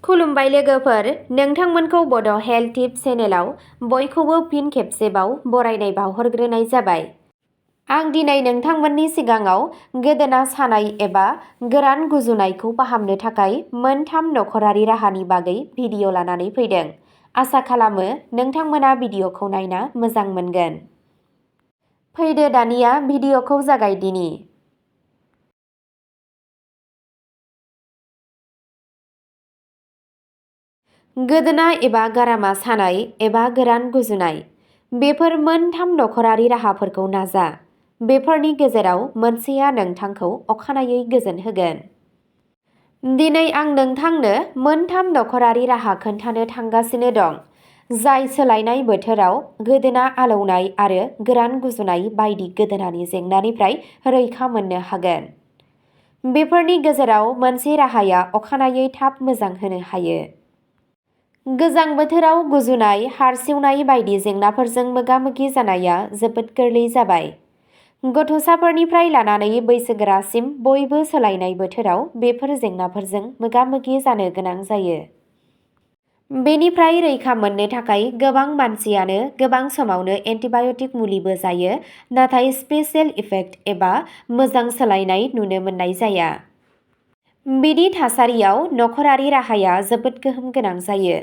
खुलुमबाय लोगोफोर, नोंथांमोनखौ बड' हेल्थ टिप्स चेनेलाव बयखौबो फिन खेबसेबाव बरायनाय बावहरग्रोनाय जाबाय। आं दिनै नोंथांमोननि सिगाङाव गोदोना सानाय एबा गोरान गुजुनायखौ फाहामनो थाखाय मोनथाम नखरारि राहानि बागै भिडिअ लानानै फैदों। आसा खालामो नोंथांमोना भिडिअखौ नायना मोजां मोनगोन। फैदो दानिया भिडिअखौ जागायदिनि। गोदोना एबा गारामा सानाय एबा गोरान गुजुनाय, बेफोर मोनथाम नखरारि राहाफोरखौ नाजा। बेफोरनि गेजेराव मोनसेया नोंथांखौ अखानायै गोजोन होगोन। दिनै आं नोंथांनो मोनथाम नखरारि राहा खोन्थानो थांगासिनो दं, जाय सोलायनाय बोथोराव गोदोना आलौनाय आरो गोरान गुजुनाय बायदि गोदोनानि जेंनानिफ्राय रैखा मोननो हागोन। बेफोरनि गेजेराव मोनसे राहाया अखानायै थाब मोजां होनो हायो। गोजां बोथोराव गुजुनाय, हारसिउनाय बायदि जेंनाफोरजों मोगा-मोगि जानाया जोबोद गोरलै जाबाय। गथ'साफोरनिफ्राय लानानै बैसोगोरासिम बयबो सोलायनाय बोथोराव बेफोर जेंनाफोरजों मोगा-मोगि जानो गोनां जायो। बेनिफ्राय रैखा मोननो थाखाय गोबां मानसियानो गोबां समावनो एन्टिबाय'टिक मुलिबो जायो, नाथाय स्पेशेल इफेक्ट एबा मोजां सोलायनाय नुनो मोननाय जाया। बिदि थासारियाव नखरारि राहाया जोबोद गोहोम गोनां जायो।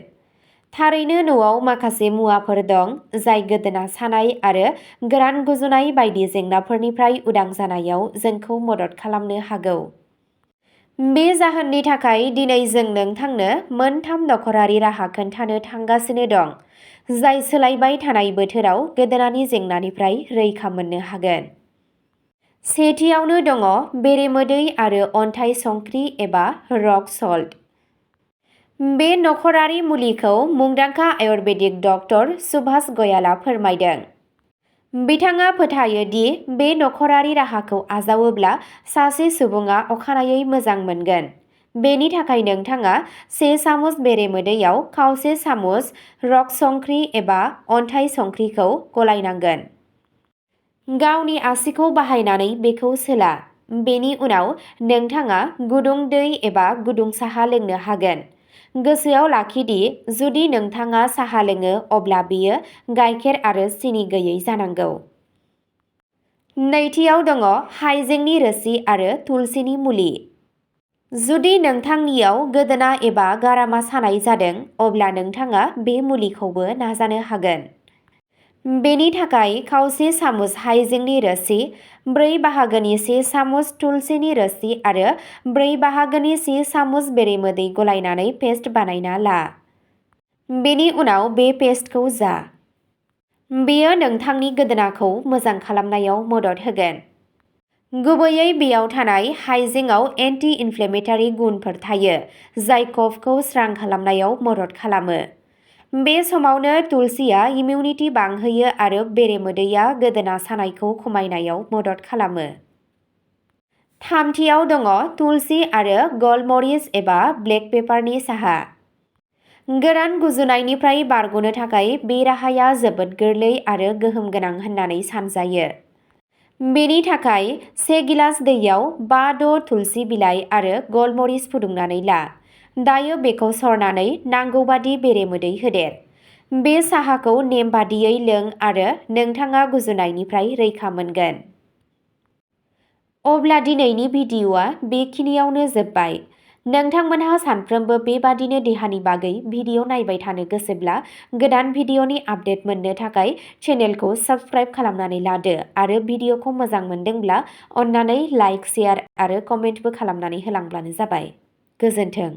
थारैनो न'आव माखासे मुवाफोर दं जाय गोदोना सानाय आरो गोरान गुजुनाय बायदि जेंनाफोरनिफ्राय उदां जानायाव जोंखौ मदद खालामनो हागौ। बे जाहोननि थाखाय दिनै जों नोंथांनो मोनथाम नखरारि राहा खोन्थानो थांगासिनो दं, जाय सोलायबाय थानाय बोथोराव गोदोनानि जेंनानिफ्राय रैखा मोननो हागोन। सेथियावनो दङ बेरेमोदै आरो अन्थाइ संख्रि एबा रक सल्ट। बे नखरारि मुलिखौ मुंदांखा आयुर्वेदिक डक्टर सुभाष गयालआ फोरमायदों। बिथाङा फोथायो दि बे नखरारि राहाखौ आजावोब्ला सासे सुबुङा अखानायै मोजां मोनगोन। बेनि थाखाय नोंथाङा 1 सामुस बेरेमोदैयाव खावसे सामुस रक संख्रि एबा अन्थाइ संख्रिखौ गलायनांगोन। गावनि आसिखौ बाहायनानै बेखौ सोला। बेनि उनाव नोंथाङा गुदुं दै एबा गुदुं साहा लोंनो हागोन। गोसोआव लाखि दि जुदि नोंथाङा साहा लोङो अब्ला बेयो गाइखेर आरो सिनि गैयै जानांगौ। नैथियाव दङ हाइजेंनि रोसि आरो तुलसिनि मुलि। जुदि नोंथांनियाव गोदोना एबा गारामा सानाय जादों, अब्ला नोंथाङा बे मुलिखौबो नाजानो हागोन। बेनि थाखाय खावसे सामुस हाइजेंनि रोसि, 4 बाहागोनि 1 सामुस तुलसिनि रोसि आरो 4 बाहागोनि 1 सामुस बेरेमोदै गलायनानै पेस्ट बानायना ला। बेनि उनाव बे पेस्टखौ जा। बेयो नोंथांनि गोदोनाखौ मोजां खालामनायाव मदद होगोन। गुबैयै बेयाव थानाय हाइजेंआव एन्टि-इनफ्लेमेटरि गुनफोर थायो, जाय कफखौ स्रां खालामनायाव मदद खालामो। बे समावनो तुलसिया इमिउनिटि बांहोयो आरो बेरेमोदैया गोदोना सानायखौ खमायनायाव मदद खालामो। थामथियाव दङ तुलसि आरो गलमरिच एबा ब्लेक पेपारनि साहा। गोरान गुजुनायनिफ्राय बारग'नो थाखाय बे राहाया जोबोद गोरलै आरो गोहोम गोनां होननानै सानजायो। बेनि थाखाय 1 गिलास दैयाव 5-6 तुलसि बिलाइ आरो गलमरिच फुदुंनानै ला। दायो बेखौ सरनानै नांगौबादि बेरेमोदै होदेर। बे साहाखौ नेमबादियै लों आरो नोंथाङा गुजुनायनिफ्राय रैखा मोनगोन। अब्ला दिनैनि भिडिअ'आ बेखिनियावनो जोब्बाय। नोंथांमोनहा सानफ्रोमबो बेबादिनो देहानि बागै भिडिअ' नायबाय थानो गोसोब्ला गोदान भिडिअ'नि आपडेट मोननो थाखाय चेनेलखौ साबस्क्राइब खालामनानै लादो आरो भिडिअ'खौ मोजां मोनदोंब्ला अन्नानै लाइक, शेयार आरो कमेन्टबो खालामनानै होलांब्लानो जाबाय। गोजोन्थों।